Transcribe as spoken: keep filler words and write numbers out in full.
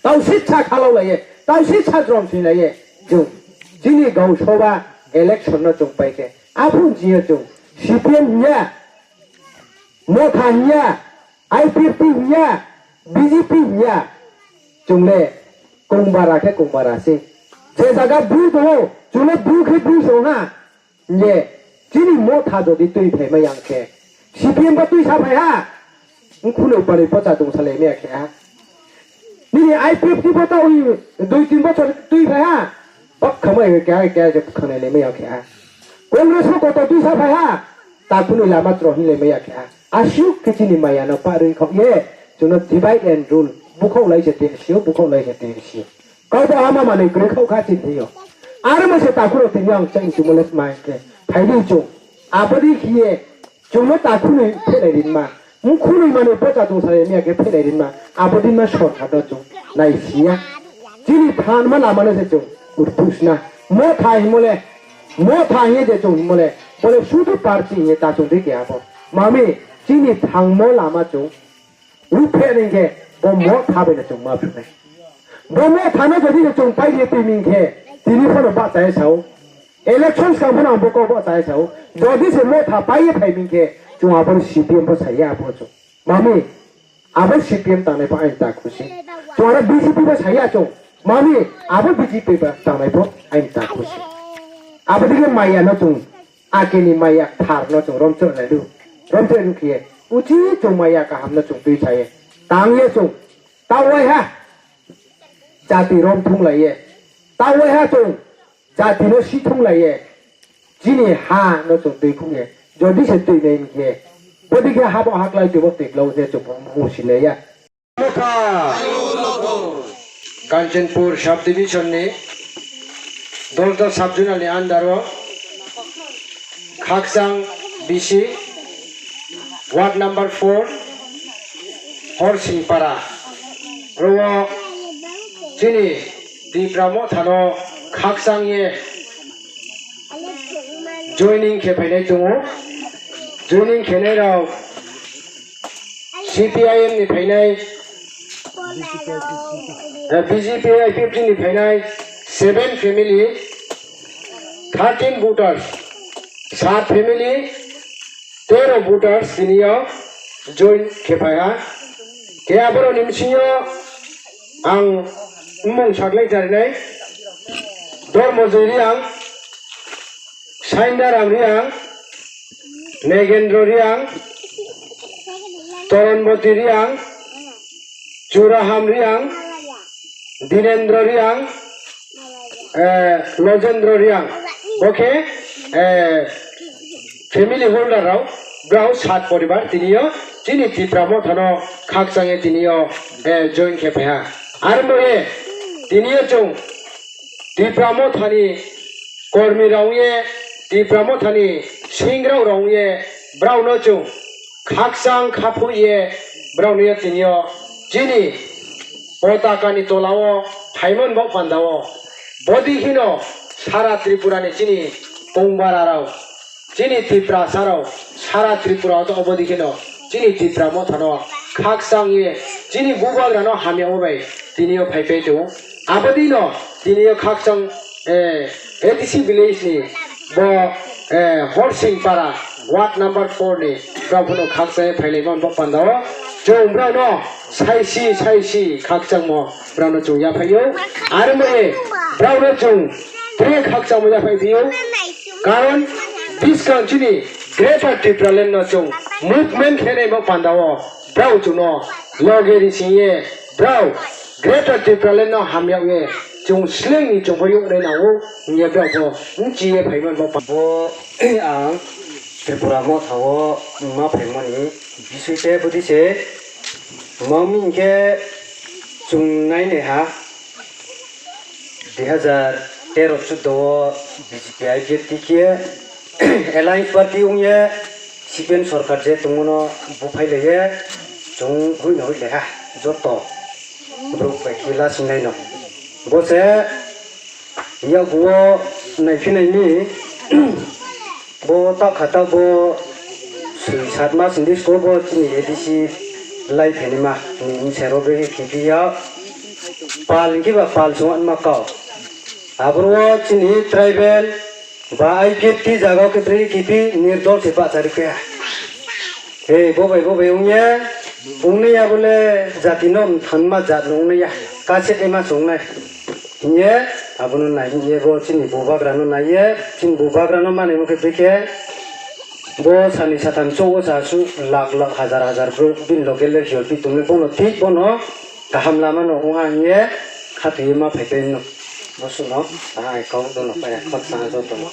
Tau sitsa khalao laiye, tau sitsa jrom swi laiye. Chwng chini Gau Sabha election no chwng pai khe. Aphuru chini chwng C P M hinya, Motha hinya, I P F T hinya, B J P hinya. Chwng le kung bara khe kung bara se. Je jaga bru tongo, chwng le bru khe bru se ha. Nge, chini Motha jodi twi phaima yang khe, C P M ba twi sa phai ha? Wngkhunui panwi pocha tong salai maya khe ha? Nini I P F T bo ta ui dui tin bochor twi phai ha? Bak khamai khe khe khe khanai le maya khe ha? Congress bo koto twi sa phai ha? Ta khunui lama chro hin le maya khe ha? Asuk khe chini maya no parwi khok ye, chwngno divide and rule. Bukhok lai se te sio, bukhok lai se te sio. Kau bo ama manwi kwrwi khau kha chini thwio. Aro mo se takhuro tini ang chang chumole smai khe. Phaidi chung. Abodi khiye chungno takhunwi phelai rinma. Mkhunwi manwi pocha tong sai miya khe phelai rinma. Abodi ma sorkar no chung nai siya. Chini thanma lama no se chung urpusna. Motha himole. Motha hiye je chung himole. Bole sudu party hiye ta chung de ke abo. Mami chini thangmo lama chung. Uphre ning khe bo Motha bai no chwng ma phunai. Bo Motha no jodi no chwng pai ye twi ming khe tini phano bachai sao. Election swkang phano ang bo kok bachai sao. Jodi se Motha pai ye phai ming khe chwng abo C P M pho sai ya pho chwng. Mami abo C P M tangnai pho ain ta khusi. Chwng aro B J P pho sai ya chwng. Mami abo B J P ba tangnai pho ain ta khusi. Abo dike maya no chwng Akini maya thar no chwng romchwr nai du. Romchwr wng khiye. Uchi chwng maya kaham no chwng twi saye. Tang ye chwng. Tawai ha. Jati rom thung lai ye. Tawai ha chwng. Jati no si thung lai ye. Chini ha no chwng twi phung ye. Jodi se twi nai wng khiye. Bodi khe ha bo ha klai twi bo twi klau se chwng phung si le ya. Motha. Kanchanpur subdivision ni Dolda subzonal ni under o Khakchang B C ward number four Horsingpara ro chini Tipra Motha no khakchang ye joining khe phainai tongo. Joining khenai rok C P I M ni phainai, eh, B J P I P F T ni phainai seven family, thirteen voters, sat family, tero voters tini o join khe phai ha. Khe aborok ni bisingo ang bumung saklai charinai Dharmojoy Reang, Saindaram Reang, Negendro Reang, Toronboti Reang, Churaham Reang, Dinendro Reang, eh, Lojendro Reang. Bo khe, eh, family holder rok, brao sat poribar tini o chini Tipra Motha no khakchang ye tini o, eh, join khe phai ha. Aro bo ye tini o chwng Tipra Motha ni kormi rok wng ye, Tipra Motha ni singrok rok wng ye, brao no chwng khakchang kha phui ye, brao no tini o chini potaka ni tola o phaimani bo panda o. Bodi hino sara Tripura ni chini kongbara rok, chini Tiprasa rok sara Tripura o tongo, bodi hino chini Tipra Motha no khakchang ye chini bubagra no hamya o bai tini o phai phai tongo. Abodi no tini o khakchang, eh, A D C village ni bo, eh, Horsing Para ward number four ni brao phano khakchang ye phai lai mani bo panda o. Chwng brao no saisi saisi khakchang mo brao no chwng ya phai o. Aro mo e brao no chwng tre khakchang mo ya phai di o. Karon biskang chini Greater Tipraland no chwng movement khe nai bo panda o. Brao chwng no loge ri sing ye brao Greater Tipraland no hamya ye chwng sleng ni chwng bo yong nai nango hing ye brao bo bchi ye phai mani bo pa. Bo ang Tripura Motha o ma phai mani bisui te budi se ma mi hing khe chwng nai nai ha. Dui hazar tero chuddo o B J P I P F T khe Alliance Party wng ye C P M sorkar je tongmo no buphai lai ye chwng hui no hui lai ha joto borok bai khe lasing nai no. Bo se yakgu o nai phi nai ni bo ta kha ta bo soi sat mas hing di school bo chini A D C lai phainai ma ni bwsai rok bai khe khe ya. Pal hwnkhe ba pal song ma kau. Aboro chini tribal ba I P F T jaga o khe bwrwi kiphil nirdol se bahchari khe. Hei, bobai, bobai wngya, wngya bole jati no thanma jat no wngya, kaset ni ma songnai. Hiye, abono nai, hiye bo chini bubagra no naiye, chini bubagra no mani mokhe bikhe, bo sani satham chouo sa su lakh lakh hazar hazar bro, bin loge le hiyo pi tumle bono thik bono, kaham lama no wngha hiye, khatwi ma phaipai no, bo suno, ta ai kok dono paya khot sa joto no.